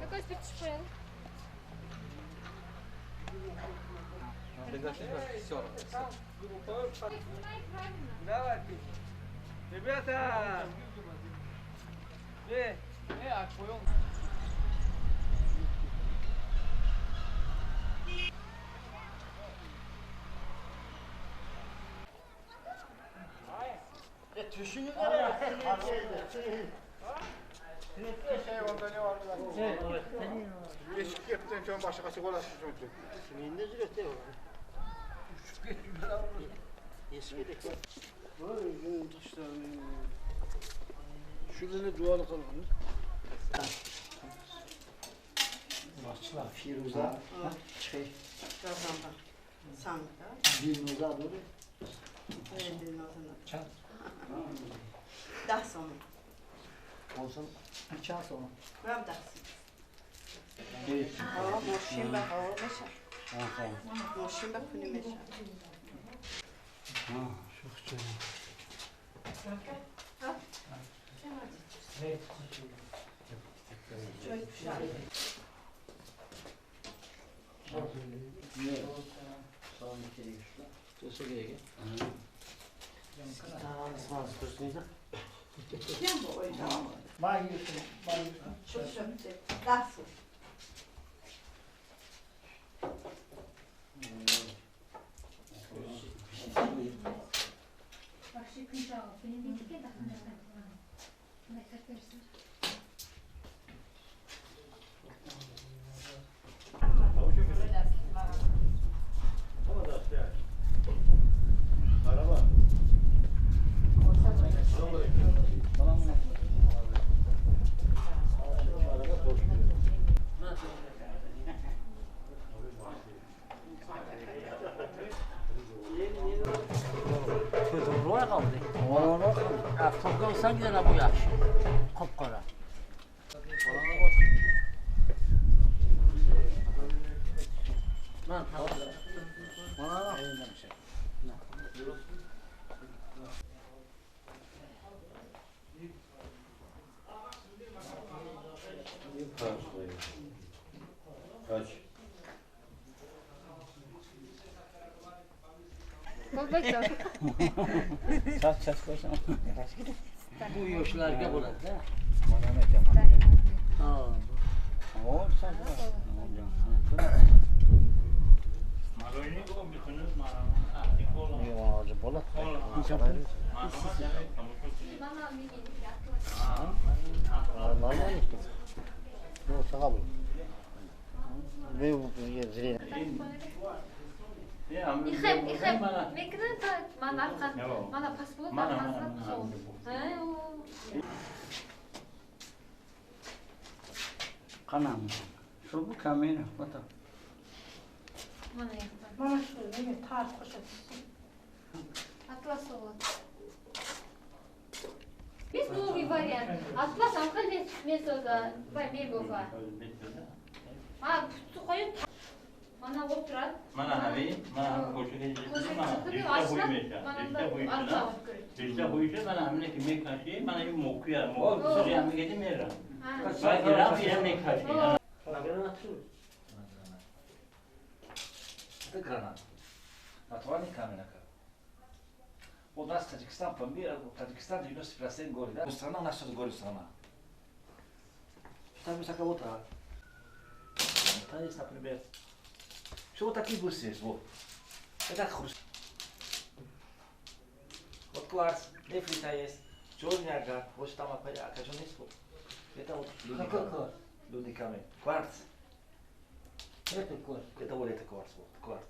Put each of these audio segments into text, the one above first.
Какой спирт koyalım? Давайте. Ребята! Şurada dualı kalalım. Başla Firuza. Şey. Kazandı. Sandı. Dilnoza doğru. Evet, Dilnoza'nın. Çan. Daha sonra. Olsun. Çan sonra. Ben daha sonra. Мошин ба ҳаво меша. Мошин ба пули меша. Daha sonra. Qop-qora. Chas qo'ysam. Bu yoshlarga bo'ladi-da. Ha. Ихеб, ихеб, мекунад ман арқан, мана пасбод арқасына сол. Qanam. Shu bu kamera, foto. Mana yoqdan. Mana shu nima tarix qo'shasiz. Atlas bo'ladi. Biz новый вариант. Atlas amqil mesoza, va mebofa. Ha, putti qo'yib mana o'tiradi. Mana havi, mana qo'shiga mana Bizda qo'yisha mana hamma kim mekashi, mana yu mo'kuya, mo'kuya hamma mera. Va ira mekashi. Это гранат. Натуральный камень. У нас Таджикистан, Памир, Таджикистан 90% горы, да? Страна у нас сейчас горы страна. Там всякого вот, а. Там есть, например. Все вот такие бусы есть, вот. Это хруст. Вот кварц, нефрита есть, черный агат, вот там окажен есть, вот. Это вот лунный камень. Кварц. Это кварц. Это вот это кварц, вот, кварц.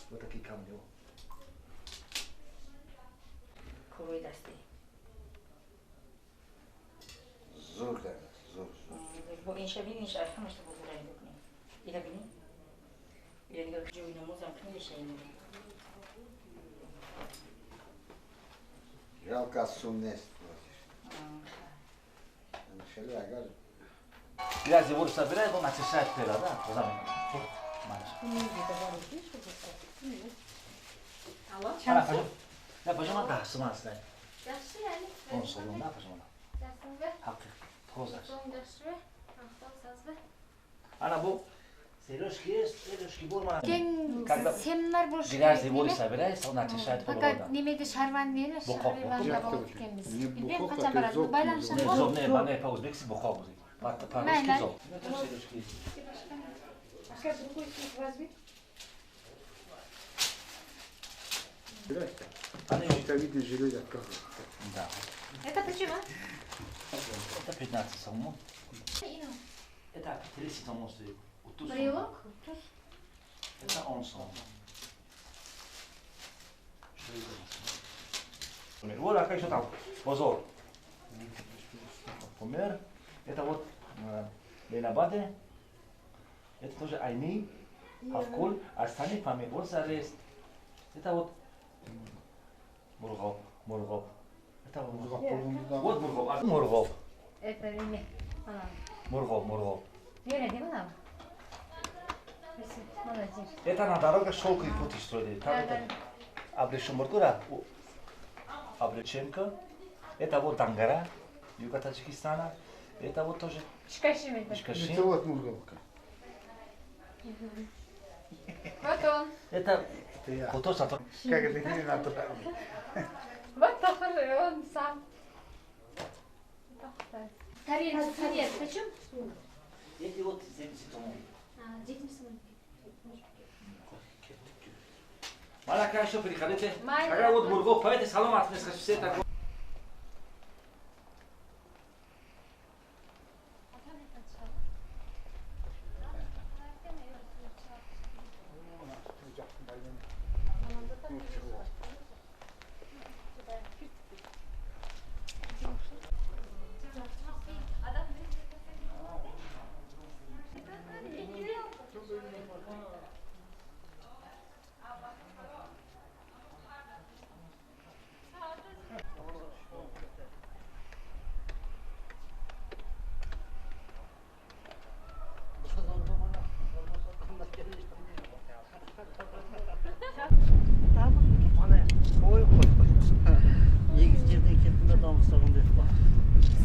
Вот такие камни, вот. Корой дасти. Зор кард, зор, зор. Бо ин шабини ин шаб ҳамаш то бо ранг бикунем. Ира бини? Ира нигоҳ ҷои намозам кунӣ шайни. Жалко сум нест. Хеле агар Грязи воду собирает, он очищает тело, да? Алло. Не, пожалуйста, да, суман аст. Yaxshi, ya'ni. Он солон, да, пожалуйста. Yaxshimi? Ҳақиқ, тоза аст. Yaxshimi? Aqlsizmi? Ана бу сережки есть, сережки бор мана. Кен семнар bo'lishi Грязи воду собирает, он очищает Пока немеде шарван nemi Буқоқ. Шарванда bo'lib ekanmiz. Bilmayman qachon boradi. Baylanishadi. Не, зоб не, не по-узбекски буқоқ будет. По-русски зоб. Сережки есть. Ака, другой цвет возьми. Щитовидная железа отказывает. Да. Это почему? Это 15 сомон. Это 30 сомон стоит. Брелок? Это он сом. Вот такая еще там позор. Помер. Это вот Ленабаде. Это тоже Айни, Хавкул, Арсани, Памир. Вот арест. Это вот Мурғоб, Мурғоб. Это Мурғоб. Вот Мурғоб. Мурғоб. Это не. Мурғоб, Мурғоб. Вера, где она? Молодец. Это на дорога шелковый путь строили. Там это Абрешумургура, Абреченко. Это вот Дангара, юга Таджикистана. Это вот тоже Ишкашим это. Ишкашим. Это вот Мурғобка. Вот он. Это Кото. Как это не натуральный. Вот он сам. Тарелка, тарелка. Почем? Эти вот 70 сомон. А, 70 сомон. Малака, еще приходите. Когда вот Мурғоб поедете, салам отнесешь, все такое.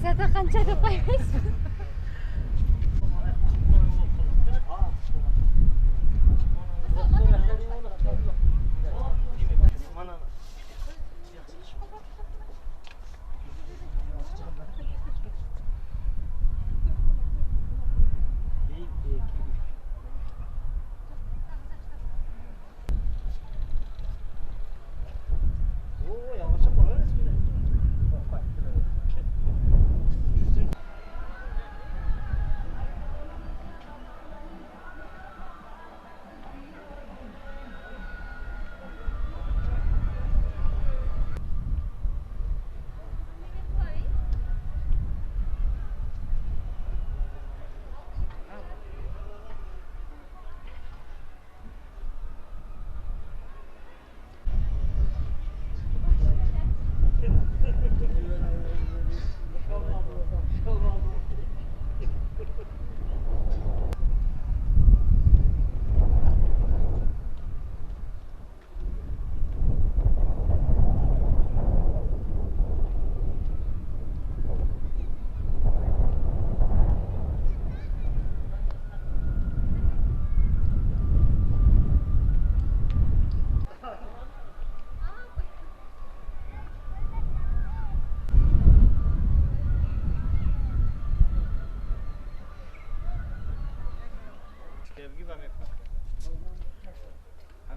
Sizda qancha deb qo'ymaysiz?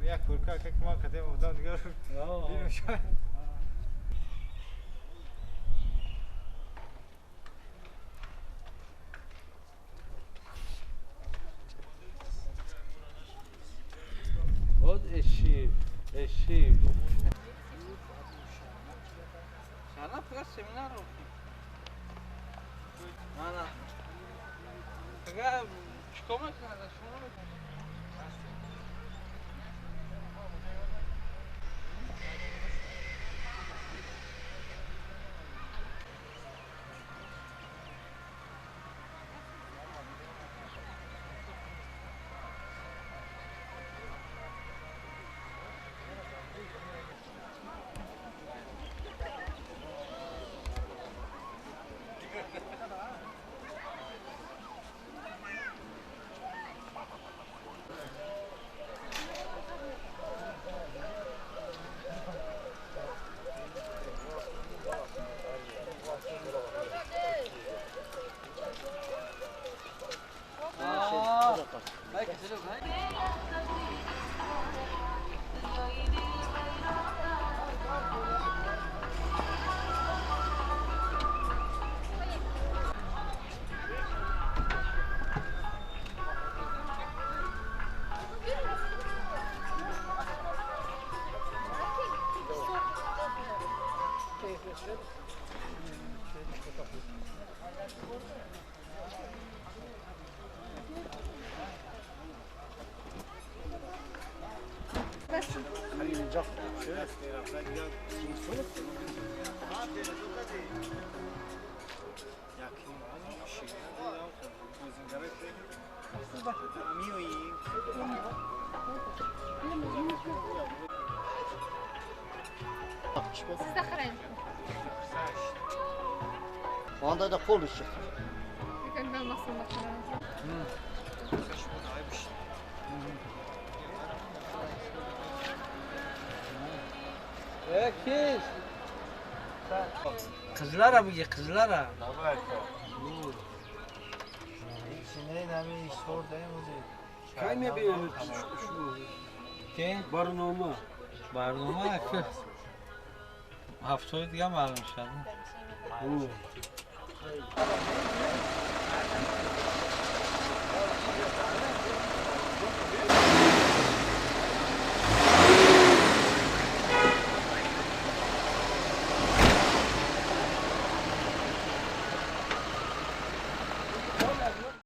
Як курка как ма кадем одам дигар. Вот эшиб, эшиб. Шана фақат семинар оқи. Ана. Фақат чикор мекунад? Шумо мекунад? Sizda qarang. Андайда қол іші. Киз. Qizlara buga qizlara. Барнома. Барнома ки ҳафтаи дига маълум шуд.